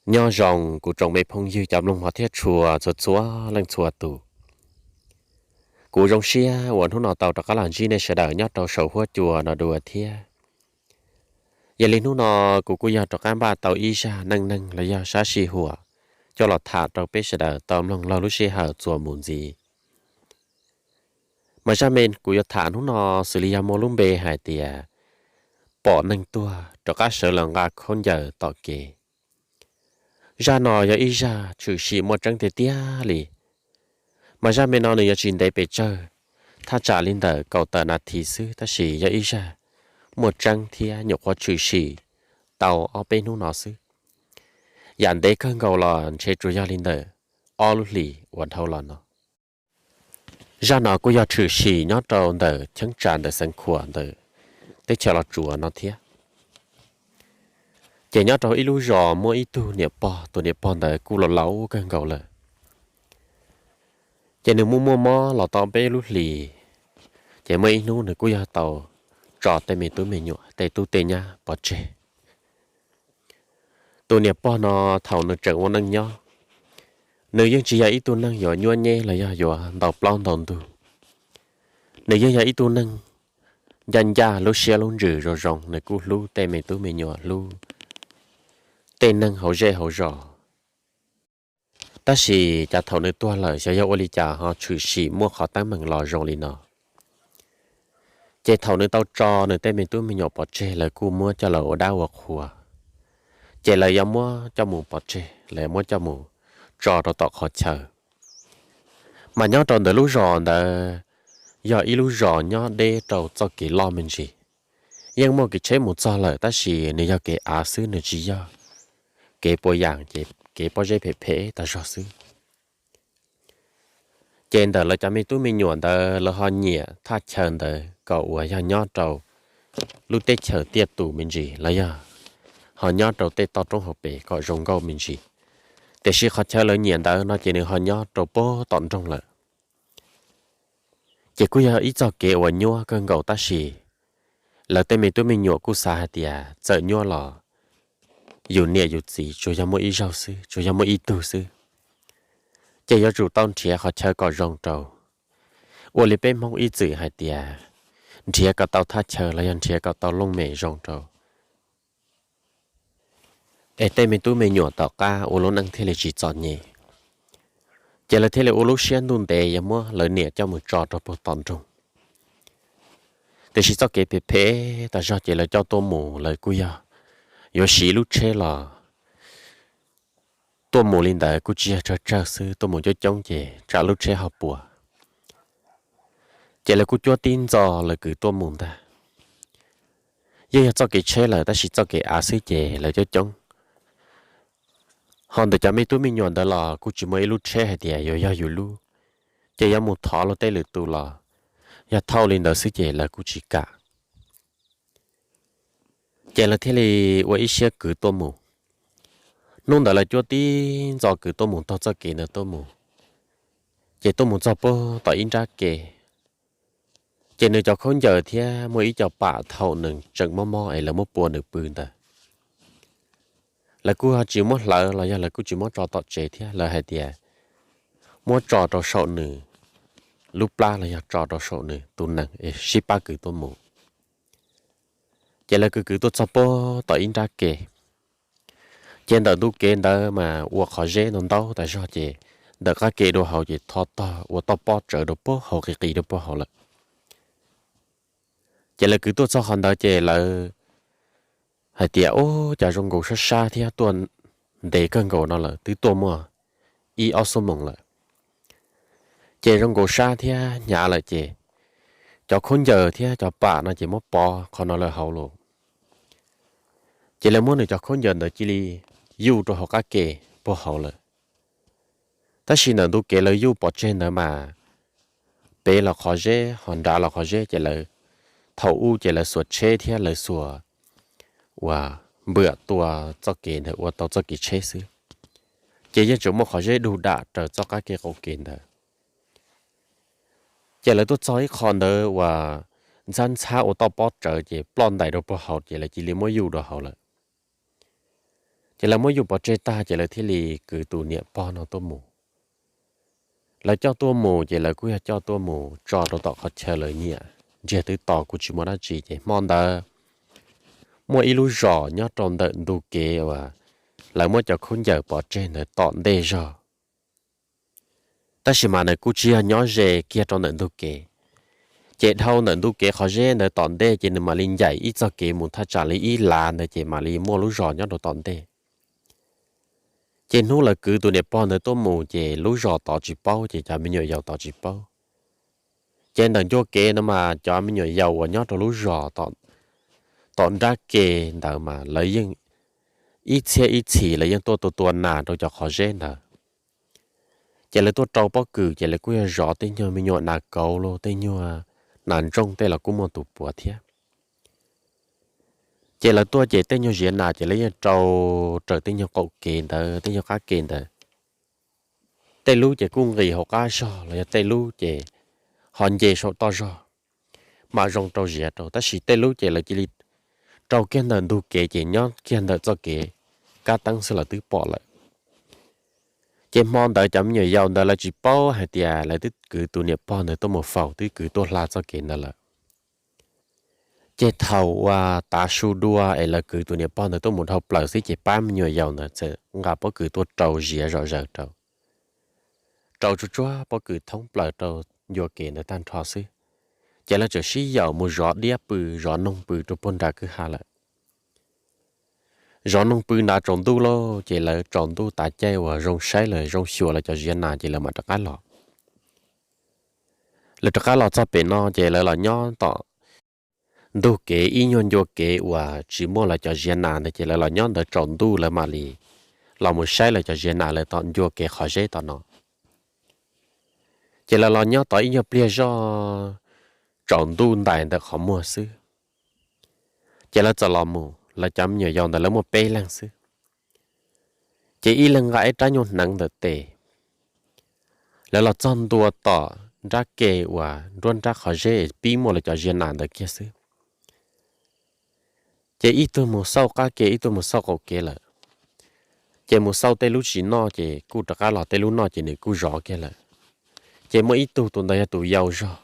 Nyob zoo kuv tsoom me phooj ywg cov mloog hmov thiab tshua txhua txhua leej txhua tus. Kuv zoo siab uas hnub no tau rov qab los ntsib nej sawv daws nyob rau saum huab cua no dua thiab. Yog li hnub no kuv kuj yog rov qab npaj tau ib zaj neej neeg los yog sab sij huam coj los tham rau peb sawv daws tau mloog laug lub sij hawm txuas mus ntxiv. Mas zaj me kuv yuav tham hnub no xws li yog muaj lub npe hais tias pom neeg tuag rov qab sawv los nqa khaub ncaws tom kev. Zaj no yog ib zaj tshwm sim muaj tseeb tiag tiag li. Mas zaj me no nws yuav tsis ntev pes tsawg, thaj tsam li ntawm kaum tawm nas this xwb, tab sis yog ib zaj muaj tseeb thiab nyuam qhuav tshwm sim tau ob peb hnub no xwb. Yam ntev kawg nkaus los ntshe tsuas yog li ntawm ob lub hlis uas dhau los no. Zaj no kuj yog tshwm sim nyob rau ntawm cheeb tsam ntawm Xeev Khuam ntawm teb chaws Los Tsuas no thiab. Ces nyob rau ib lub zos muaj ib tug niam pog, tus niam pog ntawd kuj laus laus kawg nkaus lawm. Ces nws muaj muaj mob los tau peb lub hlis, ces muaj ib hnub nws kuj yog tau tso tej me tub me nyuam tej tub tej nyab pov tseg. Tus niam pog no thaum nws tseem ua neej nyob, nws yeej tsis yog ib tug neeg yuav nyuab nyeb los yog yuav ntaus plaub ntaus ntug. Nws yeej yog ib tug neeg ncaj ncaj lub siab lub ntsws zoo zoo, nws kuj hlub tej me tub me nyuam, hlub tej neeg hauv zej hauv zos. Tab sis cas thaum nws tuag lawm xyov yog ua li cas ho tshwm sim muaj qhov teeb meem los zoo li no. Ces thaum nws tau tso nws tej me tub me nyuam pov tseg, lawv kuj muab coj los ua dab ua qhua, ces lawv yuav muab coj mus pov tseg, lawv muab coj mus tso rau tom qhov chaw. Mas nyob rau ntawm lub zos ntawd yog ib lub zos nyob deb rau txoj kev loj me ntsis. Yeej muaj kev tsheb mus txog lawm tab sis nws yog kev av xwb, nws tsis yog kev puas yas, ces kev pob zeb phem phem tas zog xwb. Ces ntawm lawv cov me tub me nyuam ntawd lawv ho nyiam thaj chaw ntawd kom uas yog nyob rau lub teb chaws tiaj tus me ntsis los yog ho nyob rau tej toj roob hauv pes kom zoo nkauj me ntsis. Tiam sis qhov chaw lawv nyiam ntawd no ces nws ho nyob rau puag tom nroog lawm. Ces kuj yog ib txoj kev uas nyuaj kawg nkaus tab sis lawv tej me tub me nyuam kuj xav hais tias txawm nyuaj los yus niam yus txiv tsuas yog muaj ib zaug xwb, tsuas yog muaj ib tug xwb, ces yuav tsum tau nrhiav qhov chaw kom zoo rau. Ua li peb Hmoob ib txwm hais tias nrhiav kom tau thaj chaw los yog nrhiav kom tau looj mem zoo rau, es tej me tub me nyuam tom qab ua lub neej thiaj li tsis txom nyem. Ces lawv thiaj li ua lub siab ntuj ntev yuav muab lawv niam coj mus tso rau puag tom nroog. Tiam sis txoj kev phem phem tas zog ces lawv coj tuaj mus lawv kuj yog yuav siv lub tsheb los tuaj mus li ntawd kuj tsis yog tsawg tsawg xwb, tuaj mus coob coob ces tsam lub tsheb ho puas. Ces lawv kuj cuab tib ntxo lawv kwv tuaj mus ntag. Yeej yog txoj kev tsheb lawm tab sis txoj kev av xwb ces lawv coob coob. Ho ntawm cov me tub me nyuam ntawd los kuj tsis muaj ib lub tsheb hais tias yuav yog yus lub, ces yuav mus thov luag tej lwm tus los yog thauj li ntawd xwb ces lawv kuj tsis kam. Ces lawv thiaj li ua ib siab kwv tuaj mus. Hnub ntawd lawv cuab tib ntxo kwv tuaj mus taug txoj kev ntawd tuaj mus, ces tuaj mus txog puag tom ib nrab ke. Ces nws cov khaub ncaws thiab muaj ib co pam thaum nws tseem mob mob es lawv muab pua nws pw ntawd, lawv kuj tsis muab hlawv los yog lawv kuj tsis muab tso tom tsev thiab, lawv hais tias muab tso rau saum nws lub plab los yog tso rau saum nws tus nees es sib pab kwv tuaj mus. Ces lawv kwv kwv tuaj txog puag tom ib nrab ke. Ces ntawm ntu kev ntawd mas ua qhov zeb ntau ntau tas zog ces ntawm qab ke dua hauv ces tho tog ua toj pob tsawv rau puag hauv, qis qis rau puag hauv lawm. Ces lawv kwv tuaj txog qhov ntawd ces lawv hais tias, Ub, cas zoo nkaus sab sab thiab tuaj ntev kawg nkaus no lawm, twb tuaj muaj ib ob xuab moos lawm. Ces zoo nkaus sab thiab hnyav lawm ces cov khaub ncaws thiab cov pam no ces muab pov qhov no lawm hauv lauj. Ces lawv muab nws cov khaub ncaws ntawd cia li yuj rau hauv qab ke puag hauv lawm. Tab sis ntawm ntu kev lawv yuj pov tseg ntawd mas pem los qhov zeb ho nrad los qhov zeb ces lawv, thaum ub ces lawv xuas tsheb thiab lawv xuas uas npwam tua txoj kev ntawd ua tau txoj kev tsheb xwb, ces yeej tseem muaj qhov zeb dug dam raws txoj qab ke qaum kev ntawd. Ces lawv tuaj txog ib qho ntawd uas ntxhab ntxhab ua toj pob tsawv ces ploj ntais rau puag hauv ces lawv cia li muab yuj rau hauv lawm. Ces lawv muab yug pov tseg tag ces lawv thiaj li kwv tus niam pog no tuaj mus. Lawv coj tuaj mus ces lawv kuj yog coj tuaj mus tso rau tom qhov chaw lawv nyiam, ntsiag twb to kuj tsis muaj dab tsi. Ces hmo ntawd muaj ib lub zos nyob rau ntawm ntug kev uas lawv muab cov khaub ncaws pov tseg ntawd tom ntej zog, tab sis mas nws kuj tsis yog nyob ze kiag rau ntawm ntug kev. Ces dhau ntawm ntug kev qhov zeb ntawd tom ntej ces nws mam li ncaim ib txoj kev mus thaj tsam li ib lav ntawd ces mam li muaj lub zos nyob rau tom ntej. Ces hnub lawv kwv tus niam pog ntawd tuaj mus ces lub zos tod tsis paub, ces cov me nyuam yaus tod tsis paub. Ces ntawm ncua kev no mas cov me nyuam yaus uas nyob rau lub zos tom nrab ke ntawd mas lawv yeej ib txhiab ib txhis lawv yeej tuaj tua tua nas rau cov qhov zeb ntawd. Ces lawv tuaj rau pob kws ces lawv kuj yog zov tej nyuag me nyuam nas kauv los tej nyuag nas ntsooj tej los kuj muaj tus puav thiab. Ces lawv tuaj ces tej nyuag ziav nas ces lawv yeej rau raws tej nyuag qaum kev ntawd, tej nyuag qab ke ntawd. Tej lub ces kuj nqis hauv qab zog los yog tej lub ces ho nce saum toj zog, mam zoo rau ziav rau, tab sis tej lub ces lawv cia li rau kiag ntawm ntug kev ces nyob kiag ntawm txoj kev kab teeb xwb lawv twb pom lawm. Ces hmo ntawd cov me nyuam yaus ntawd lawv tsis paub hais tias lawv twb kwv tus niam pog ntawd tuaj mus faus, twb kwv tuaj hla txoj kev ntawd lawm. Ces thaum uas tav su dua es lawv kwv tus niam pog ntawd tuaj mus dhau plaws xwb ces pab me nyuam yaus ntawd txawm nqa pob kws tuaj rau ziav zom zaws rau, rau tsuag tsuag pob kws thoob plaws rau ncua kev ntawd tag nrho xwb. Ces lawv txawm sib yaum mus zov diab pw zov noog pw rau puag nram kwj ha lawm. Zov noog pw nrad tsaus ntuj lauj, ces lawv tsaus ntuj tav caij uas zoo saib lawm zoo xyuas lawv cov ziav nas ces lawv mam rov qab los. Lawv rov qab los txog pem no ces lawv los nyob tom ntug kev ib nyuag ncua kev uas tsis muaj lawv cov ziav nas ntawd, ces lawv los nyob ntawd tsaus ntuj lawv mam li los mus saib lawv cov ziav nas lawv tom ncua kev qhov zeb tom no. Ces lawv los nyob tod ib nyuag pliag zoj tsaus ntuj ntais ntawm qhov muag xwb. Ces lawv txawm los mus, lawv cov me nyuam yaus ntawd lawv muaj peb leeg xwb. Ces ib leeg nqa ib rab nyuag hneev ntawm tes. Lawv los txog ntua tom nrab ke uas nruab nrab qhov zeb pib muaj lawv cov ziav nas ntawd kiag xwb. Ces ib tug mus xauj qab ke ib tug mus xauj qaum kev lawm. Ces mus xauj tej lub tsis noj ces kuj rov qab los, tej lub noj ces nws kuj zov kiag lawm. Ces muaj ib tug, tus ntawd yog tus yau zog,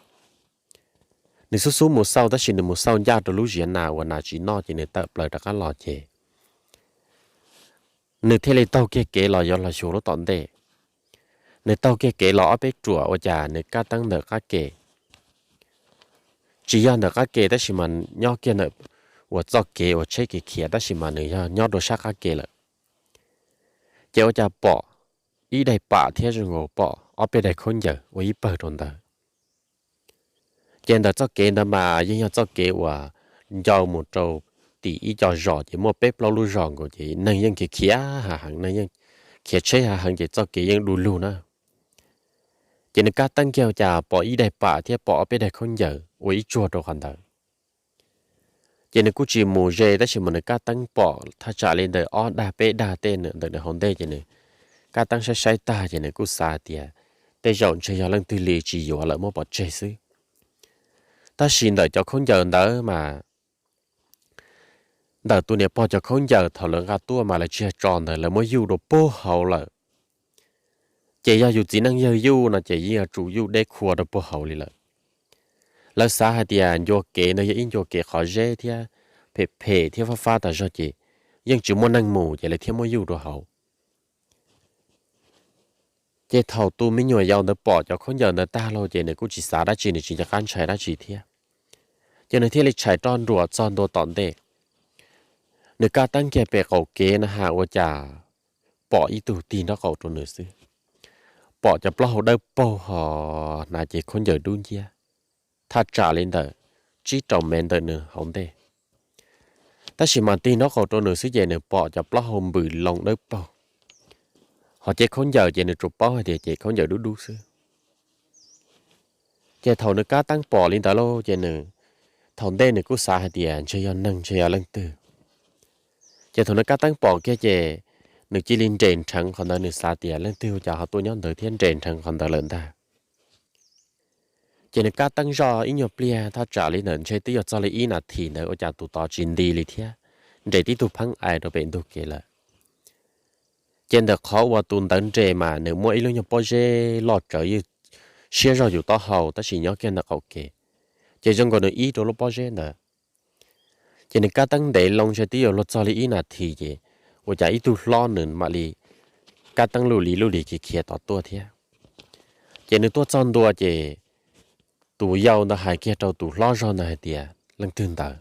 nws xub xub mus xauj tab sis nws mus xauj ncaj rau lub ziav nas uas nas tsis noj ces nws tawm plaws rov qab los ces nws thiaj li taug kiag kev los yuav los xyuas lub tom ntej. Nws taug kiag kev los ob peb ruam ua cas nws kab teeb ntawm qab ke, tsis yog ntawm qab ke tab sis mas nyob kiag ntawm uas txoj kev uas tsheb kev khiav tab sis mas nws yog nyob rau sab qab ke lawm. Ces ua cas pom ib daim pam thiab zoo nkaus pom ob peb daim khaub ncaws ua ib pawg rau ntawd. Ces ntawm txoj kev ntawd mas yeej yog txoj kev uas ncau mus rau tim ib co zos ces muaj peb plaub lub zos nkaus ces neeg yeej khiav khiav hav heev, neeg yeej khiav tsheb hav heev ces txoj kev yeej du lug na. Ces nws kab teeb kiag ua cas pom ib daim pam thiab pom ob peb daim khaub ncaws ua ib tsuag rau qhov ntawd. Ces nws kuj tsis mus ze tab sis mas nws kab teeb pom thaj tsam li ntawm ob dag peb dag tej ntawm nws hauv ntej ces nws kab teeb saib saib tag ces nws kuj xav tias tej zaum ntshe yog leej twg li tsis yuav lawm muab pov tseg xwb. Tab sis ntawm cov khaub ncaws ntawd mas ntawm tus niam pog cov khaub ncaws thaum lawv nqa tuaj mas lawv tsis yog tso ntawd, lawv muab yuj dua puag hauv lawm. Ces yog yus txiv neej yawg yuj no ces yeej yuav tsum yuj deb khua rau puag hauv li lawm. Lawv xav hais tias ncua kev ntawd yog ib ncua kev qhov zeb thiab phem phem thiab fab fab tas zog ces yeej tsis muaj neeg mus ces lawv thiaj muab yuj dua hauv. Ces thaum tus me nyuam yaus ntawd pom cov khaub ncaws ntawd tag lauj ces nws kuj tsis xav dab tsi, nws tsis nco qab ntshai dab tsi thiab. Ces nws thiaj li tshais roj nruam txog ntua tom ntej. Nws kab teeb kiag pem qaum kev na has ua cas pom ib tug tig nraub qaum rau nws xwb. Pom cov plaub hau dawb paug ho hnav cev khaub ncaws dub nciab, thaj tsam li ntawm tsib rau mev ntawm nws hauv ntej. Tab sis mas tig nraub qaum rau nws xwb ces nws pom cov plaub hau npws loo dawb paug, ho cev khaub ncaws ces nws tsuas paub hais tias cev khaub ncaws dub dub xwb. Ces thaum nws kab teeb pom li ntawd lauj ces nws, thaum ntej nws kuj xav hais tias ntshe yog neeg ntshe yog leej twg. Ces thaum nws kab teeb pom kiag ces nws cia li nres nrheev qhov ntawd, nws xav tias leej twg ua cas ho tuaj nyob ntawd thiab, nres nrheev qhov ntawd lawm ntag. Ces nws kab teeb zoj ib nyuag pliag thaj tsam li ntawm ntshe twb yog txog li ib nas this ntawd ua cas tus tod tsis nti li thiab, nres tib tug pheeb ais rau pem ntug kev lawm. Ces ntawm qhov uas tus ntawd nres mas nws muaj ib lub nyuag pob zeb loj tsawv, siab zog yus taub hau tab sis nyob kiag ntawm qaum kev, ces zoo nkaus nws ib rau lub pob zeb ntawd. Ces nws kab teeb ntev loo ntshe twb yuav luag txog li ib nas this ces ua cas ib tug hlob nws mam li kab teeb lub lis lub lis khiav khiav tom tuaj thiab. Ces nws tuaj txog ntua ces tus yau ntawd hais kiag rau tus hlob zog ntawd hais tias, Leej twg ntawd?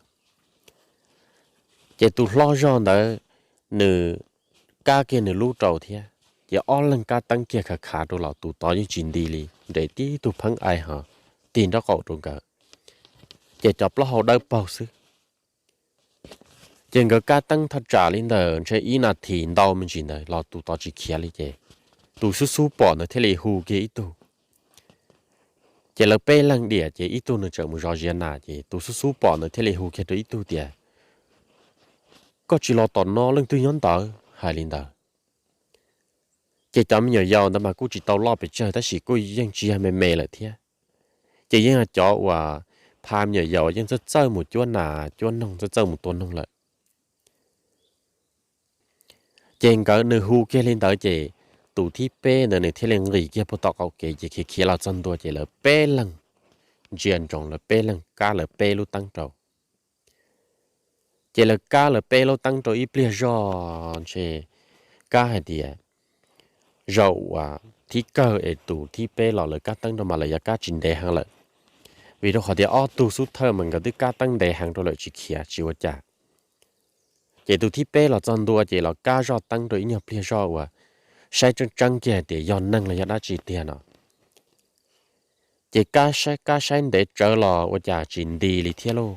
Ces tus hlob zog ntawd nws kab kiag nws lub rau thiab, ces ob leeg kab teeb kiag khav khav rau los tus tod yeej tsis nti li, nres tib tug pheeb ai ho tig nraub qaum rau nkawd, ces cov plaub hau dawb paug xwb. Ces nkawd kab teeb thaj tsam li ntawm ntshe ib nas this ntau me ntsis ntawd los tus tod tsis khiav li ces tus xub xub pom ntawd thiaj li hu kiag ib tug. Ces lawv peb leeg diam ces ib tug nws tseem mus zov ziav nas ces tus xub xub pom ntawd thiaj li hu kiag rau ib tug tias, Koj tsis los tom no leej twg nyob ntawd? Hais li ntawd. Ces cov me nyuam yaus ntawd mas kuj tsis tau loj pes tsawg tab sis kuj yeej tsis yog me me lawm thiab. Ces yeej yog cov uas pha me nyuam yaus yeej txawj txawj mus cuab nas cuab noog, txawj txawj mus tua noog lawm. Ces nkawd nws hu kiag li ntawd ces tus thib peb ntawd nws thiaj li nqis kiag puag tom qaum kev ces khiav khiav los txog ntua ces lawv peb leeg ntsia ntsoov, lawv peb leeg kab lawv peb lub teeb rau. Ces lawv kab lawv peb lub teeb rau ib pliag zog ntshe kab hais tias zaum uas thib kawg es tus thib peb los lawv kab teeb rau mas lawv yuav kab tsis ntev heev lawm, vim rau qhov tias ob tug xub thawj mas nkawd twb kab teeb ntev heev rau lawm tsis khiav tsis ua cas. Ces tus thib peb los txog ntua ces los kab zoj teeb rau ib nyuag pliag zoj uas saib tseeb tseeb kiag hais tias yog neeg los yog dab tsi tiag no. Ces kab saib kab saib ntev tsawv los ua cas tsis nti li thiab lauj.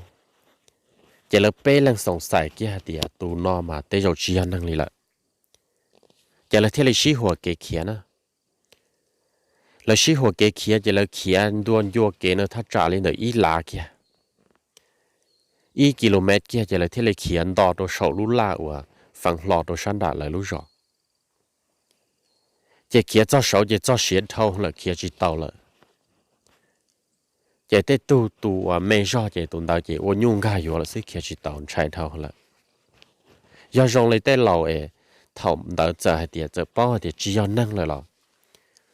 Ces lawv peb leeg xoom xaim kiag hais tias tus no mas tej zaum tsis yog neeg li lawm. Ces lawv thiaj li sib huas kev khiav na. Lawv sib huas kev khiav ces lawv khiav ntua ncua kev no thaj tsam li ntawm ib lav kiag, ib ki lu mev kiag ces lawv thiaj li khiav nto rau saum lub laj uas feev hlo rau sab nram lawv lub zos. Ces khiav txog saud ces txog siav dhau lawm khiav tsis tau lawm. Ces tej tug tus uas me zog ces tus ntawd ces ua nyuj nkag yuav lawm xwb khiav tsis tau ntshai dhau lawm. Yog zoo li tej laus es thaum ntawd txawm hais tias txawm paub hais tias tsis yog neeg lawm los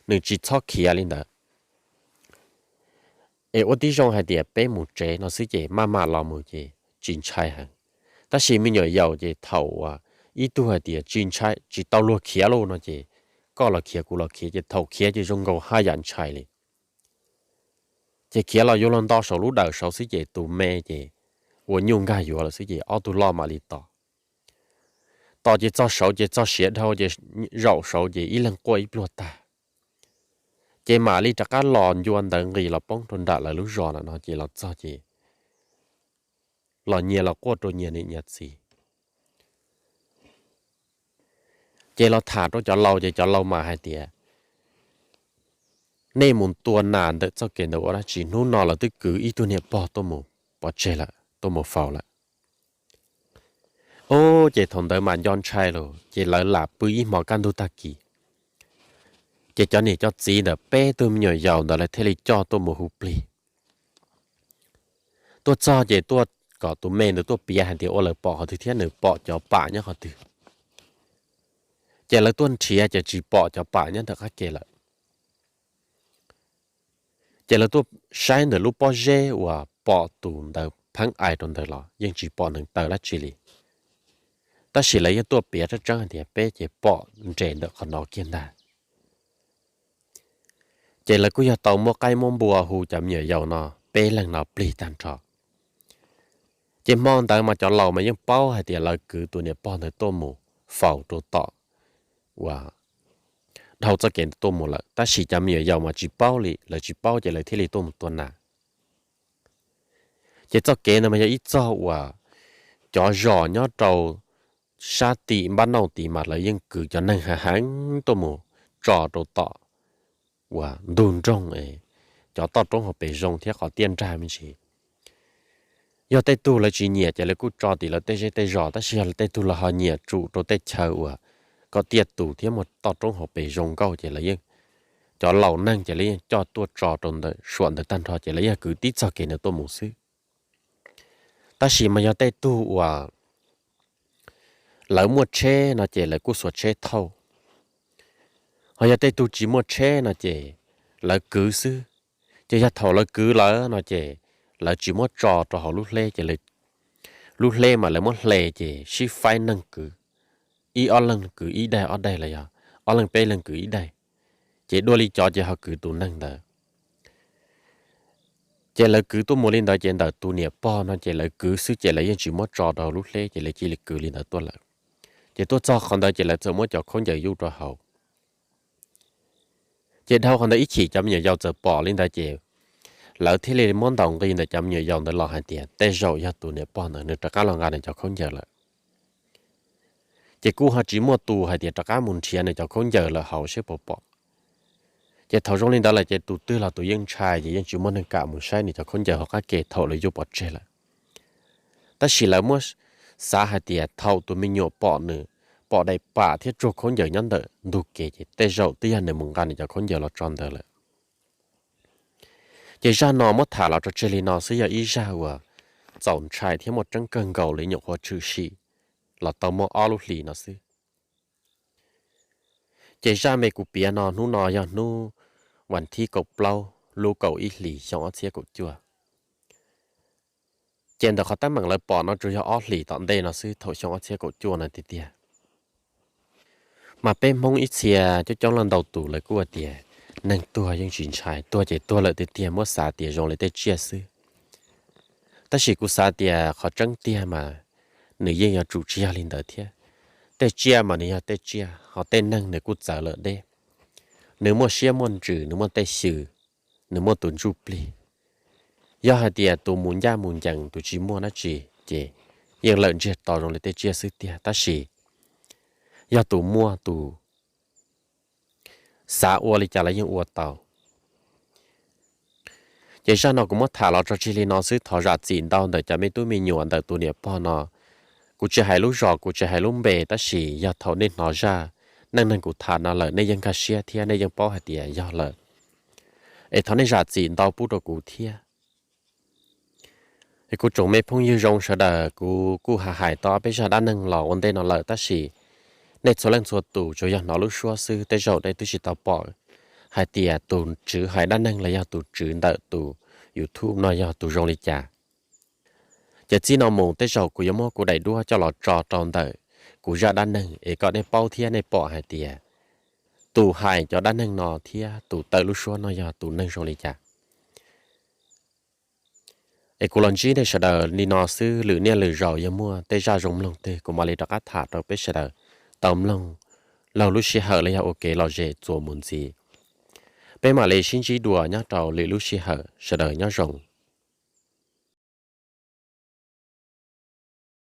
nws tsis txhob khiav li ntawd. Es ua tib zoo hais tias peb mus tsev no xwb ces maj mam los mus ces tsis ntshai heev. Tab sis me nyuam yaus ces thaum uas ib tug hais tias tsis ntshai tsis tau luag khiav lauj no ces koj los khiav kuv los khiav ces thaum khiav ces zoo nkaus haj yam ntshai li. Ces khiav los yuav luag nto saum lub dawm saud xwb ces tus me ces ua nyuj nkag yuav lawm xwb ces ob tug loj mam li tos. Tos ces txog saud ces txog siav dhau ces zaum saud ces ib leeg quaj ib pluag tag. Ces mam li rov qab los ncua ntawd nqis los poob rau nram lawv lub zos na no ces los txog ces los nyias los quaj rau nyias niam nyias txiv. Ces los tham rau cov laus ces cov laus mas hais tias, nej mus tua nas ntawm txoj kev ntawd ua dab tsi, hnub no lawv twb kwv ib tug niam pog tuaj mus pov tseg lawm, tuaj mus faus lawm. Ub, ces thaum ntawd mas nco ntshai lawm ces lawv lam pw ib hmo kaj ntug tag kis. Ces cov niam cov txiv ntawm peb tug me nyuam yaus ntawd lawv thiaj li coj tuaj mus hu plig. Tuaj txog ces tuaj kom tus me ntawd tuaj piav hais tias ua lawv pom qhov twg thiab nws pom cov pam nyob qhov twg. Ces lawv tuaj nrhiav ces tsis pom cov pam nyob ntawm qab ke lawm. Ces lawv tuaj saib ntawm lub pob zeb uas pom tus ntawd pheeb ais rau ntawd los yeej tsis pom neev taw dab tsi li. Tab sis lawv yeej tuaj piav tseeb tseeb hais tias peb ces pom nres ntawm qhov no kiag ntag. Ces lawv kuj yog tau muab qaib muab npua hu cov me nyuam yaus no peb leeg no plig tag nrho. Ces hmo ntawd mas cov laus mas yeej paub hais tias lawv kwv tus niam pog ntawd tuaj mus faus rau tom uas dhau txoj kev ntawd tuaj mus lawm, tab sis cov me nyuam yaus mas tsis paub li, lawv tsis paub ces lawv thiaj li tuaj mus tua nas. Ces txoj kev ntawd mas yog ib txoj uas cov zos nyob rau sab tim npab nauj tid mas lawv yeej kwv cov neeg heev heev tuaj mus tso rau tom uas ntug nroog, cov toj roob hauv pes zoo thiab qhov tiaj nrag me ntsis. Yog tej tug lawv tsis nyiam ces lawv kuj tso tim lawv tej zej tej zos, tab sis yog tej tug lawv ho nyiam tsum rau tej chaw uas kom tiaj tus thiab muaj toj roob hauv pes zoo nkauj ces lawv yeej, cov laus neeg ces lawv yeej coj tuaj tso rau ntawm suam ntawd tag nrho ces lawv yeej kwv tib txoj kev ntawd tuaj mus xwb. Tab sis mas yog tej tug uas lawv muaj tsheb no ces lawv kuj xuas tsheb thauj, Ho yog tej tug tsis muaj tsheb no ces lawv kwv xwb. Ces yog thaum lawv kwv lawm no ces lawv tsis muab tso rau hauv lub hleb ces lub hleb mas lawv muab hle ces sib faib neeg kwv, ib ob leeg kwv ib daim ob daim los yog ob leeg peb leeg kwv ib daim, ces dua li cov ces ho kwv tus neeg ntawd. Ces lawv kwv tuaj mus li ntawd ces ntawm tus niam pog no ces lawv kwv xwb ces lawv yeej tsis muab tso rau hauv lub hleb ces lawv cia li kwv li ntawd tuaj lawm. Ces tuaj txog qhov ntawd ces lawv txawm muab cov khaub ncaws yuj rau hauv. Ces dhau qhov ntawd ib chim cov me nyuam yaus txawm pom li ntawd ces lawv thiaj li muab ntaus nqi ntawm cov me nyuam yaus ntawd los hais tias tej zaum yog tus niam pog ntawd nws rov qab los nqa nws cov khaub ncaws lawm. Ces kuj ho tsis muaj tus hais tias rov qab mus nrhiav nws cov khaub ncaws lawm hauv seb puas pom. Ces thaum zoo li ntawd lawm ces tus twg los tus yeej ntshai ces yeej tsis muaj neeg kam mus saib nws cov khaub ncaws hauv qab ke thaum lawv yuj pov tseg lawm. Tab sis lawv muab xav hais tias thaum tus me nyuam pom nws, pom daim pam thiab tsuag khaub ncaws nyob ntawm ntug kev ces tej zaum twb yog nws mus nqa nws cov khaub ncaws los tso ntawd lawm. Ces zaj no muab tham los tso tseg li no xwb yog ib zaj uas txaus ntshai thiab muaj tseeb kawg nkaus li nyuam qhuav tshwm sim los tau muaj ob lub hlis no xwb. Ces zaj me kuv piav no hnub no yog hnub vas thib kaum plaub lub kaum ib hlis xyoo ob txhiab kaum cuaj. Ces ntawm qhov teeb meem lawv pom no tsuas yog ob hlis tom ntej no xwb thaum xyoo ob txhiab kaum cuaj no tiag tiag. Mas peb Hmoob ib txhia coob coob leej ntau tus lawv kuj tias neeg tuag yeej tsis ntshai, tuag ces tuag lawm tiag tiag muab xav tias zoo li tej tsiaj xwb. Tab sis kuv xav tias qhov tseeb tiag mas nws yeej yuav tsum tsis yog li ntawd thiab. Tej tsiaj mas nws yog tej tsiaj, ho tej neeg nws kuj txawv lawm deb. Nws muaj siab muaj ntsws, nws muaj tej xyw, nws muaj tus ntsuj plig. Yog hais tias tus mus ncaj mus ncees tus tsis muaj dab tsi ces yeej lawm ntsiag to zoo li tej tsiaj xwb tiag, tab sis yog tus muaj tus xav ua li cas los yeej ua tau. Ces zaj no kuv muab tham los tso tseg li no xwb, thov zam txim ntau ntawm cov me tub me nyuam ntawm tus niam pog no. Kuv tsis hais lub zos, kuv tsis hais lub npe, tab sis yog thaum nej hnov zaj neej neeg kuv tham no lawm nej yeej nkag siab thiab nej yeej paub hais tias yog lawm, es thov nej zam txim ntau pub rau kuv thiab. Es kuv tsoom me phooj ywg zoo sawv daws, kuv kuj hais hais tau peb zaj dab neeg los ua ntej no lawm, tab sis nej txhua leej txhua tus tsuas yog hnov lub suab xwb, tej zaum nej twb tsis tau pom hais tias tus tswv hais dab neeg los yog tus tswv ntawm tus YouTube no yog tus zoo li cas. Ces txij no mus tej zaum kuv yuav muab kuv daim duab coj los tso rau ntawm kuv zaj dab neeg es kom nej paub thiab nej pom hais tias tus hais cov dab neeg no thiab tus tawm lub suab no yog tus neeg zoo li cas. Es kuv los ntsib nej sawv daws li no xwb, lwm niaj lwm zaus yog muaj tej zaj zoo mloog twg kuv mam li rov qab tham rau peb sawv daws tau mloog laug lub sij hawm los yog ua kev lom zem txuas mus ntxiv. Peb mam li sib ntsib dua nyob rau lwm lub sij hawm, sawv daws nyob zoo.